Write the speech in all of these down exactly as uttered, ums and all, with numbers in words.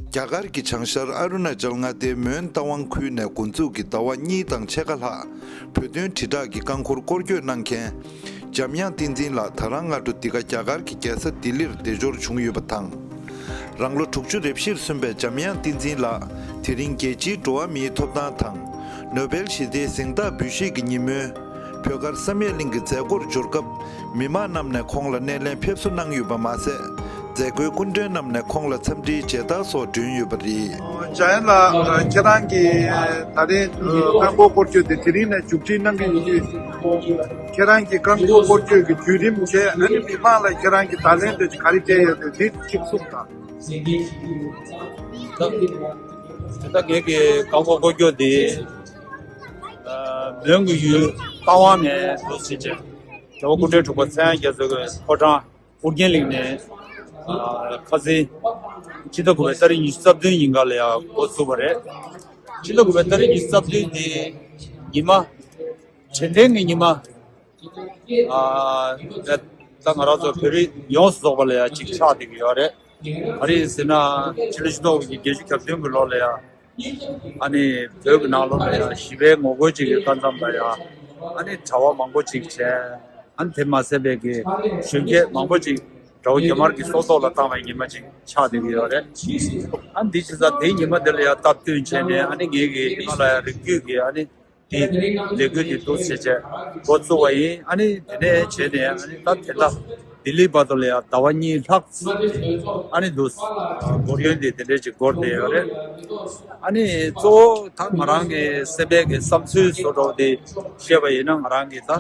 རྒྱ་གར་གྱི་བྱང་ཤར་ཨ་རུ་ན་ཅལ་མངའ་སྡེའི་མོན་རྟ་དབང་ཁུལ་ནས་འགོ་འཛུགས་ཀྱིས་ཟླ་བ་གཉིས་དང་ཕྱེད་ཀ་ལྷག་བོད་དོན་དྲིལ་བསྒྲགས་ཀྱི་རྐང་འཁོར་སྐོར་སྐྱོད་གནང་མཁན་འཇམ་དབྱངས་བསྟན་འཛིན་ལགས་ད་རང་སྔ་དྲོ་འདི་ག་རྒྱ་གར་གྱི་རྒྱལ་ས་ལྡི་ལིར་བདེ་འབྱོར་བྱུང་ཡོད་པ་དང་། རང་ལོ་དྲུག་ཅུ་རེ་བཞིར་སོན་པའི་འཇམ་དབྱངས་བསྟན་འཛིན་ལགས་དེ་རིང་རྒྱལ་སྤྱིའི་འགྲོ་བ་མིའི་ཐོབ་ཐང་དང་ནོ་སྦེལ་ཞི་བདེའི་གཟེངས་རྟགས་འབུལ་བཞེས་ཀྱི་ཉིན་མོའི་བོད་མཁར་བསམ་ཡས་གླིང་གི་མཛད་སྒོར་འབྱོར་སྐབས། མི་མང་རྣམས་ནས་ཁོང་ལ་སྣེ་ལེན་ཕེབས་བསུ་གནང་ཡོད་པ་མ་ཟད། མཛད་སྒོའི་སྐུ་མགྲོན་རྣམས་ནས་ཁོང་ལ་འཚམས་འདྲིའི་མཇལ་དར་སོགས་བསྒྲོན་ཡོད་པ་རེད། འཇམ་དབྱངས་ལགས། ཁྱེད་རང་གིས་ད་རེས་རྐང་འཁོར་སྐོར་སྐྱོད་དེ་དེ་རིང་ནས་མཇུག་སྒྲིལ་གནང་གི་ཡིན་དུས། ཁྱེད་རང་གིས་རྐང་འཁོར་སྐོར་སྐྱོད་ཀྱི་བརྒྱུད་རིམ་བྱས། ཨ་ནི་མི་མང་ལ་ཁྱེད་རང་གིས་བརྡ་ལན་དེ་ག་རེ་སྤྲད་ཡོད་དེ་དེ་གཅིག་གསུངས་དང་། ད་ད་ངེད་ཀྱི་རྐང་འཁོར་སྐོར་སྐྱོད་དེ་མོན་གྱི་ཡུལ་རྟ་དབང་ནས་འདུག་ཟེར་བྱས། རྒྱལ་བ་སྐུ་ཕྲེང་དྲུག་པ་ཚངས་དབྱངས་རྒྱ་མཚོ་གི་ཕོ་བྲང་ཨོ་རྒྱན་གླིང་ནས། ཨ། ཁ་སང་ཕྱི་ཟླ་དགུ་པའི་ཏ་རིག་ཉི་ཤུ་རྩ་བདུན་ཉིན་ག་ལ་ཡང་འགོ་ཚུགས་པ་རེད། ཕྱི་ཟླ་དགུ་པའི་ཏ་རིག་ཉི་ཤུ་རྩ་བདུན་དེ་ཉི་མ། དྲན་རྟེན་གྱི་ཉི་མ། ཨ། ད་ད་ང་རང་ཚོ་བོད་རིགས་ཡོངས་སུ་རྫོགས་པ་ལ་ཡང་གཅིག་ཆགས་བསྡད་ཀྱི་ཡོད་རེད། ག་རེ་ཡིན་ཟེར་ན། ཕྱི་ལོ་ཆིག་སྟོང་དགུ་བརྒྱ་བརྒྱད་ཅུ་གྱ་བདུན་གྱི་ལོ་ལ་ཡང་། ཨ་ནི་བོད་ཀྱི་ནང་ལོགས་ལ་ཡང་ཞི་བའི་ངོ་རྒོལ་ཅིག་གི་སྐབས་མཚམས་ལ་ཡང་། ཨ་ནི་གྲྭ་པ་མང་པོ་ཅིག་བྱས། ཨ་ནི་དེ་མ་ཟད་པའི་གི་གཞོན་སྐྱེས་མང་པོ་ཅིག་དགྲ་བོ་རྒྱ་དམར་གྱི་སྲོག་ཐོག་ལ་བཏང་བའི་ཉི་མ་ཅིག་ཆགས་བསྡད་ཀྱི་ཡོད་རེད། ཨ་ནི་འདི་བྱས་ཙང་དེའི་ཉི་མ་དེ་ལ་ཡང་སྟབས་བསྟུན་བྱས་ནས། ཨ་ནི་ངེད་ཀྱི་ཧི་མ་ལ་ཡ་རི་རྒྱུད་ཀྱི་ཨ་ནི། དེ་ལས་འགུལ་དེ་འདུག་བྱས་བྱས་འགོ་བཙུགས་པ་ཡིན། ཨ་ནི་དེ་ནས་བྱས་ནས། ཨ་ནི་ད་དེ་ལྟ་ལྡི་ལི་བར་དུ་ལ་ཡང་ཟླ་བ་གཉིས་ལྷག་ཨ་ནི་འདུག་སྐོར་སྐྱོད་དེ་དེ་འདྲས་ཅིག་འགོར་བསྡད་ཡོད་རེད། ཨ་ནི་གཙོ་བོ་ད་ང་རང་གི་སེམས་པའི་གི་བསམ་ཚུལ་བཟོ་འདྲ་བོ་དེ་བཤད་པ་ཡིན་ན། ང་རང་གི་ད་ཕ་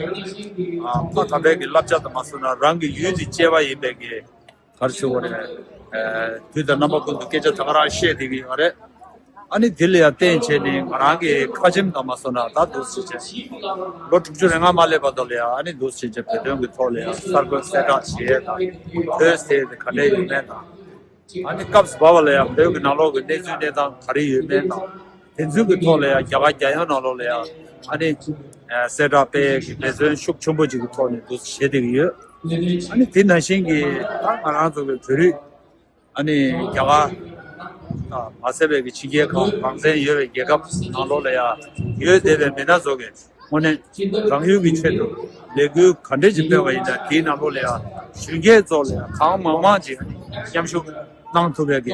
ག་པའི་གི་བསླབ་བྱ་དང་མ་སོང་ན་རང་གི་ཡུལ་དེ་གཅེས་པ་ཡིན་པའི་གི། ག་རེ་ཟེར་དགོས་རེད། ཨ། དུས་དང་རྣམ་པ་ཀུན་ཏུ་སྐད་ཆ་ད་ག་རང་བཤད་བསྡད་ཀྱི་ཡོད་རེད། ཨ་ནི་དེ་ལ་ཡང་བརྟེན་བྱས་ནས་ང་རང་གི་ཁ་ཆེམས་དང་མ་སོང་ན་ད་འདུག་བྱས་བྱས། ལོ་དྲུག་ཅུ་རེ་ལྔ་མ་སླེབས་བར་དུ་ལ་ཡང་། ཨ་ནི་འདུག་བྱས་བྱས་བོད་དོན་གྱི་ཐོག་ལ་ཡང་གསར་འགོད་གསལ་བསྒྲགས་བྱེད་ཡས་དང་། བོད་ཟེར་དེ་ག་འདྲས་ཡོད་མེད་དང་། ཨ་ནི་སྐབས་སུ་བབས་པ་ལ་ཡང་བོད་ཀྱི་ནང་ལོགས་ཀྱི་གནས་ཚུལ་གནས་སྟངས་ག་རེ་ཡོད་མེད་དང་། དེ་ཚོའི་གི་ཐོག་ལ་ཡང་རྒྱ་གར་རྒྱལ་ཡོངས་ནང་ལོགས་ལ་ཡང་། ཨ་ནི་གསལ་བསྒྲགས་སྤེལ་ཡས་ཀྱི་འབད་བརྩོན་ཤུགས་ཆེན་པོ་ཅིག་གི་ཐོག་ནས་འདུག་བྱེད་བསྡད་ཀྱི་ཡོད། ཨ་ནི་དེ་ནང་བཞིན་གྱི་ད་ང་རང་ཚོ་གི་བོད་རིགས། ཨ་ནི་རྒྱ་གར་དང་མ་ཟད་པའི་གི་ཕྱི་རྒྱལ་ཁག་གངས་ཅན་ཡོད་པའི་རྒྱལ་ཁབ་ནང་ལོགས་ལ་ཡང་ཡོད་བསྡད་པའི་མི་སྣ་ཚོ་གིས་དངོས་གནས་རང་ཡུལ་གྱི་ཆེད་དུ་ལས་འགུལ་ག་འདྲས་ཅིག་སྤེལ་བ་ཡིན་ན། དེའི་ནང་ལོགས་ལ་ཡང་གཞོན་སྐྱེས་ཚོ་ལ་ཡང་གང་མང་མང་ཅིག་མཉམ་ཞུགས་གནང་ཐུབ་པའི་གི་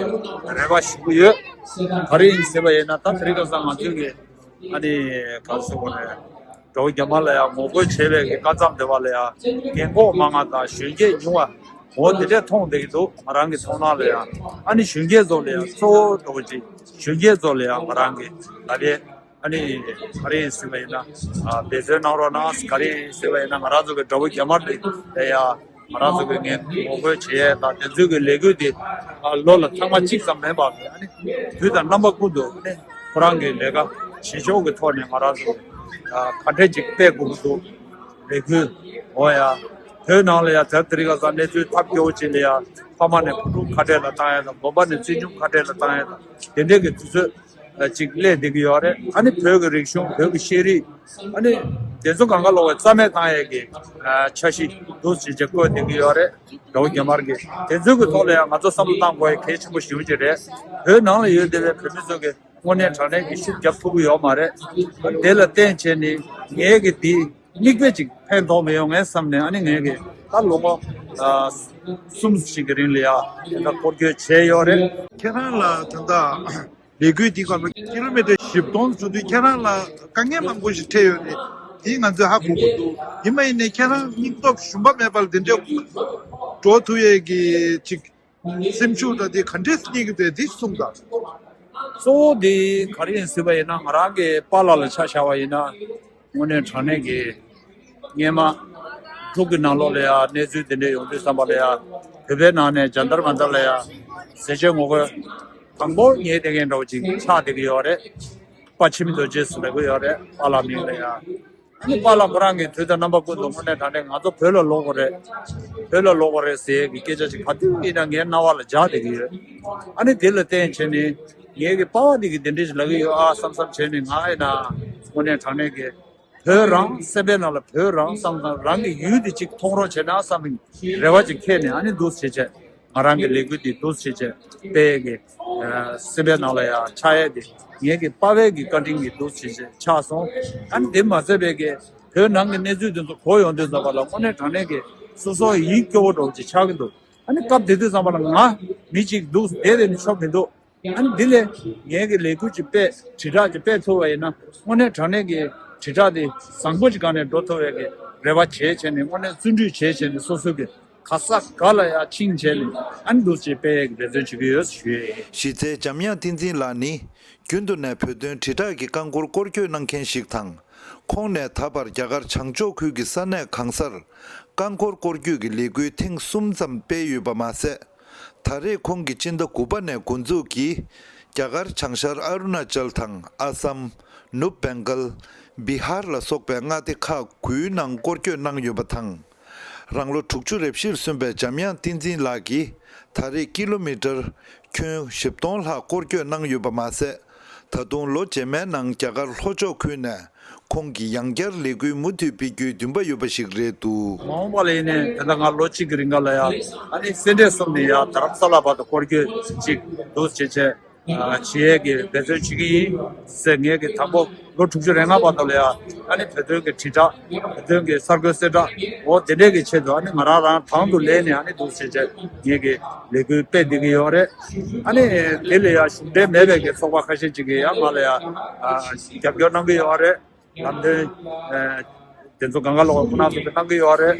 རེ་བ་ཞུ་གི་ཡོད། ག་རེ་ཡིན་ཟེར་བ་ཡིན་ན། ད་དེ་རིང་ཁ་སང་ང་ཚོའི་གི་ཨ་ནི་ག་རེ་ཟེར་དགོས་རེད། དགྲ་བོ་རྒྱ་དམར་ལ་ཡང་ངོ་རྒོལ་བྱས་པའི་གི་སྐབས་མཚམས་དེ་བ་ལ་ཡང་རྒན་འཁོགས་མང་ང་དང་གཞོན་སྐྱེས་ཉུང་བ་འོ་དེ་འདྲས་མཐོང་བསྡད་ཀྱི་འདུག་ང་རང་གི་མཐོང་སྣང་ལ་ཡང་། ཨ་ནི་གཞོན་སྐྱེས་ཚོ་ལ་ཡང་གཙོ་བོ་འདྲ་བོ་ཅིག་གཞོན་སྐྱེས་ཚོ་ལ་ཡང་ང་རང་གི་ད་ལྟའི་ཨ་ནི་ག་རེ་ཡིན་ཟེར་བ་ཡིན་ན། ཨ། འབད་བརྩོན་གནང་རོགས་གནང་། ག་རེ་ཡིན་ཟེར་བ་ཡིན་ན། ང་རང་ཚོ་གི་དགྲ་བོ་རྒྱ་དམར་དེ་ལ་ཡང་ང་རང་ཚོ་གི་ངོ་རྒོལ་བྱེད་ཡས་དང་དེ་ཚོའི་གི་ལས་འགུལ་དེ། ཨ། ལོ་ལ་ཐེངས་མ་གཅིག་ཙམ་མིན་པར། ཨ་ནི་དུས་དང་རྣམ་པ་ཀུན་ཏུ་ཨ་ནི་ཁོ་རང་གི་ལས་ཀ་བྱེད་ཕྱོགས་ཀྱི་ཐོག་ནས་ང་རང་ཚོ་ག་འདྲས་ཅིག་སྤེལ་དགོས་ཀྱི་འདུག་ལས་འགུལ། འོ་ཡ། བོད་ནང་ལ་ཡང་དེ་རིང་ཁ་སང་གནས་ཚུལ་ཐབས་སྐྱོ་བོ་ཅིག་ལ་ཡང་། ཕ་མ་ནས་བུ་ཕྲུག་ཁ་བྲལ་ལ་བཏང་ཡས་དང་། དགོན་པ་ནས་བཙུན་ཆུང་ཁ་བྲལ་ལ་བཏང་ཡས་དང་། དེ་འདྲས་ཀྱི་དུས་ཚོད་ཅིག་སླེབས་བསྡད་ཀྱི་ཡོད་རེད། ཨ་ནི་བོད་ཀྱི་རིག་གཞུང་། བོད་ཀྱི་ཤེས་རིག་ཨ་ནི་དེ་ཚོ་གང་ག་ལོག་པའི་རྩ་མེད་བཏང་ཡས་ཀྱི་འཆར་གཞི་འདུག་ཅེས་བྱས་བཀོད་བསྡད་ཀྱི་ཡོད་རེད། དགྲ་བོ་རྒྱ་དམར་གྱིས། དེ་ཚོའི་གི་ཐོག་ལ་ཡང་ང་ཚོ་བསམ་བློ་བཏང་དགོས་ཡ་གལ་ཆེན་པོ་ཞེ་པོ་ཅིག་རེད། བོད་ནང་ལ་ཡོད་བསྡད་པའི་བོད་མི་ཚོ་གིས་དངོས་གནས་དྲང་གནས་ཀྱི་ཤུགས་རྒྱབ་ཐུབ་ཀྱི་ཡོད་མ་རེད། དེ་ལ་བརྟེན་བྱས་ནས་ངས་ཀྱི་འདི་མིག་དཔེ་ཅིག་ཕན་ཐོགས་མི་ཡོང་ངས་བསམ་ནས། ཨ་ནི་ངས་ཀྱི་ད་ལོ་ངོ་ཨ་གསུམ་ཞིག་གི་རིང་ལ་ཡ་དེ་འདྲ་སྐོར་སྐྱོད་བྱས་ཡོད་རེད། ཁྱེད་རང་ལ་ད་ལྟ་ལས་འགུལ་འདི་སྐོར་ལ་ཀི་ལོ་མི་ཊར་བཞི་སྟོང་བྱུང་དུས་ཁྱེད་རང་ལ་དཀའ་ངལ་མང་པོ་ཞིག་འཕྲད་ཡོད་རེད། དེ་ང་ཚོས་ཧ་གོ་གི་འདུག་ཡིན་པ་ཡིན་ནའི་ཁྱེད་རང་སྙིང་སྟོབས་ཞུམ་པ་མེད་པར་འདི་འདྲའི་འགྲོ་ཐུབ་ཡས་ཀྱི་ཅིག་སེམས་ཤུགས་འདྲ་དེ་ག་འདྲས་རྙེད་ཀྱི་འདུག་དེ་གསུངས་དང་། གཙོ་བོ་དེ་ག་རེ་ཡིན་ཟེར་བ་ཡིན་ན། ང་རང་གི་པཱ་ལགས་ལ་ཆ་བཞག་པ་ཡིན་ན། དངོས་གནས་དྲང་གནས་ཀྱི་སྔས་མ་འབྲུག་གི་ནང་ལོགས་ལ་ཡ་གནས་ཚུལ་དེ་འདྲ་ཡོང་དུས་ཙམ་པ་ལ་ཡ། བོད་པའི་ནང་ནས་ཇཱན་ཏར་མན་ཏར་ལ་ཡ་ཟས་བཅད་ངོ་རྒོལ་དང་པོ་རྙེད་བསྡད་མཁན་འདྲ་བོ་ཅིག་ཆགས་བསྡད་ཀྱི་ཡོད་རེད། དཔའ་ཆེམས་རྡོ་རྗེ་ཟེར་ལབ་ཀྱི་ཡོད་རེད། པཱ་ལགས་མིང་ལ་ཡ། ཨ་ནི་པཱ་ལགས་ཁོ་རང་གིས་དུས་དང་རྣམ་པ་ཀུན་ཏུ་དངོས་གནས་དྲང་གནས་ང་ཚོ་བོད་ལ་ལོག་དགོས་རེད། བོད་ལ་ལོག་དགོས་རེད་ཟེར་གྱི་སྐད་ཆ་ཅིག་ག་དུས་ཡིན་ན་ངའི་རྣ་བ་ལ་འཇགས་བསྡད་ཀྱི་ཡོད། ཨ་ནི་དེ་ལ་བརྟེན་བྱས་ནས་ངའི་གི་པཱ་ལགས་འདི་གིས་དེ་འདྲ་ཞིག་ལབ་ཀྱི་ཡོད་ཨ་བསམ་བསམ་བྱས་ནས། ང་ཡིན་ན་དངོས་གནས་དྲང་གནས་ཀྱི་བོད་རང་སེམས་པའི་ནང་ལ་བོད་རང་བསམ་བསམ། རང་གི་ཡུལ་འདི་ཅིག་མཐོང་རོགས་བྱས་ན་བསམ་པའི་རེ་བ་ཅིག་འཁྱེར་ནས། ཨ་ནི་འདུག་བྱས་བྱས་ ང་རང་གི་ལས་འགུལ་འདི་འདུག་བྱས་བྱས་སྤེལ་ཡས་ཀྱི་ཨ་སེམས་པའི་ནང་ལ་ཡང་ཆགས་ཡས་དེ་ངེད་ཀྱི་པ་ཕའི་གི་བཀའ་དྲིན་གྱིས་འདུག་བྱས་བྱས་ཆགས་སོང་། ཨ་ནི་དེ་མ་ཟད་པའི་གི་བོད་ནང་གི་གནས་ཚུལ་དེ་ཚོ་གོ་ཡོང་དུས་ཙམ་པ་ལ་དངོས་གནས་དྲང་གནས་ཀྱི་སོ་སོ་ཡིད་སྐྱོ་བོ་འདྲ་བོ་ཅིག་ཆགས་ཀྱི་འདུག་ཨ་ནི་སྐབས་དེ་དུས་ཙམ་པ་ལ་ང་མི་གཅིག་འདུག་བསྡད་དེ་ནི་ཆོག་མི་འདུག་ཨ་ནི་འདི་ལས་ངེད་ཀྱི་ལས་འགུལ་ཅིག་སྤེལ་དྲིལ་བསྒྲགས་ཅིག་སྤེལ་ཐུབ་པ་ཡིན་ན་དངོས་གནས་དྲང་གནས་ཀྱི་དྲིལ་བསྒྲགས་དེ་བཟང་པོ་ཅིག་སྒང་ནས་འགྲོ་ཐུབ་པའི་གི་རེ་བ་བྱས་བྱས་ནས་དངོས་གནས་བརྩོན་འགྲུས་བྱས་བྱས་ནས་སོ་སོ་གི་ག་ས་ག་ལ་ཡ་ཕྱིན་བྱས་ནས་ཨ་ནི་འདུག་ཅིག་སྤེལ་ཡས་ཀྱི་འབད་བརྩོན་བྱེད་ཀྱི་ཡོད་ཞུ་ཡས་ཡིན། གཞི་རྩའི་འཇམ་དབྱངས་བསྟན་འཛིན་ལགས་ནི་རྒྱུན་དུ་ནས་བོད་དོན་དྲིལ་བསྒྲགས་ཀྱི་རྐང་འཁོར་སྐོར་སྐྱོད་གནང་མཁན་ཞིག་དང་། ཁོང་ནས་ད་བར་རྒྱ་གར་བྱང་ཕྱོགས་ཁུལ་གྱི་ས་གནས་གང་སར་རྐང་འཁོར་སྐོར་སྐྱོད་ཀྱི་ལས་འགུལ་ཐེངས་གསུམ་ཙམ་སྤེལ་ཡོད་པ་མ་ཟད། ད་རེས་ཁོང་གིས་སྤྱི་ཟླ་དགུ་པ་ནས་འགོ་འཛུགས་ཀྱིས་རྒྱ་གར་བྱང་ཤར་ཨ་རུ་ན་ཅལ་དང་ཨ་སམ། ནུབ་བེང་གལ། བི་ཧར་ལ་སོགས་པའི་མངའ་སྡེ་ཁག་དགུའི་ནང་སྐོར་སྐྱོད་གནང་ཡོད་པ་དང་། རང་ལོ་དྲུག་ཅུ་རེ་བཞིར་སོན་པའི་འཇམ་དབྱངས་བསྟན་འཛིན་ལགས་ཀྱིས་ད་རེས་ཀི་ལོ་མི་ཊར་ཁྱོན་བཞི་སྟོང་ལྷག་སྐོར་སྐྱོད་གནང་ཡོད་པ་མ་ཟད། ད་དུང་ལོ་རྗེས་མའི་ནང་རྒྱ་གར་ལྷོ་ཕྱོགས་ཁུལ་ནས་ཁོང་གིས་ཡང་བསྐྱར་ལས་འགུལ་མུ་མཐུད་སྤེལ་རྒྱུའི་འདུན་པ་ཡོད་པ་ཞིག་རེད་འདུག་མ་འོངས་པ་ལ་ཡིན་ནའི་དེ་འདྲ་ང་ལོ་གཅིག་གི་རིང་ག་ལ་ཡ་ཨ་ནི་སེ་འབྲས་གསུམ་ནས་ཡ་རྡ་རམ་ས་ལ་བར་དུ་སྐོར་སྐྱོད་ཅིག་འདུག་བྱེད་བྱས། བྱེད་ཡས་ཀྱི་འབད་བརྩོན་བྱེད་ཀྱི་ཡིན་ཟེར། ངས་ཀྱི་དང་པོ་ལོ་དྲུག་ཅུ་རེ་ལྔ་བར་དུ་ལ་ཡ་ཨ་ནི་བོད་དོན་གྱི་དྲིལ་བསྒྲགས། བོད་དོན་གྱི་གསར་འགོད་གསལ་བསྒྲགས་འོ་དེ་འདྲས་ཀྱི་ཆེད་དུ་ཨ་ནི་ང་རང་རང་དང་དུ་ལེན་ནས་ཨ་ནི་འདུག་བྱེད་བྱས་ངས་ཀྱི་ལས་འགུལ་སྤེལ་བསྡད་ཀྱི་ཡོད་རེད། ཨ་ནི་དེ་ལ་ཡ་གཞུང་འབྲེལ་མེད་པའི་གི་ཚོགས་པ་ཁ་ཤས་ཅིག་གིས་ཡ་ང་ལ་ཡ་རྒྱབ་སྐྱོར་གནང་གི་ཡོད་རེད། ལམ་སྟོན་དེ་ཚོ་གང་ག་ལོག་ཁོ་ན་ཚོ་གི་གནང་གི་ཡོད་རེད།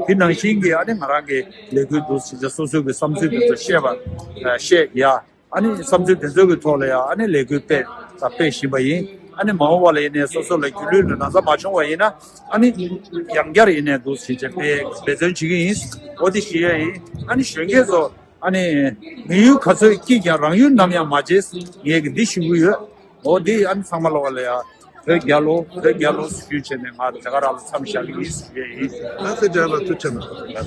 དེ་ནང་བཞིན་གྱི་ཨ་ནི་ང་རང་གི་ལས་འགུལ་འདུག་བྱེད་བྱས་སོ་སོའི་གི་བསམ་ཚུལ་དེ་ཚོ་བཤད་པ་བཤད་ཡ། ཨ་ནི་བསམ་ཚུལ་དེ་ཚོ་གི་ཐོག་ལ་ཡང་ཨ་ནི་ལས་འགུལ་སྤེལ་དང་སྤེལ་བཞིན་པ་ཡིན། ཨ་ནི་མ་འོངས་པ་ལ་ཡིན་ནའི་སོ་སོ་ལ་སྒྱུ་ལུས་ལ་ན་ཚ་མ་བྱུང་བ་ཡིན་ན་ཨ་ནི་ཡང་བསྐྱར་ཡིན་ནའི་འདུག་བྱེད་བྱས་སྤེལ་འབད་བརྩོན་བྱེད་ཀྱི་ཡིན། འོ་དེ་ཞུ་ཡ་ཡིན། ཨ་ནི་གཞོན་སྐྱེས་ཚོ་ཨ་ནི་མི་ཡུལ་ག་ཚོད་སྐྱིད་ཀྱང་རང་ཡུལ་ནམ་ཡང་མ་བརྗེད་ངས་ཀྱི་འདི་ཞུ་གི་ཡོད། འོ་དེ་ཨ་ནི་ཚང་མ་ལོག་ལ་ཡ་བོད་རྒྱལ་ལོ་བོད་རྒྱལ་ལོ་ཞུས་བྱས་ནས་ང་དེ་ག་རང་ལ་མཚམས་བཞག་གི་ཡིན་ཞུ་ཡ་ཡིན། ཨ་ཙི་རྒྱལ་ལ་ཐུགས་ཆེ་གནང་།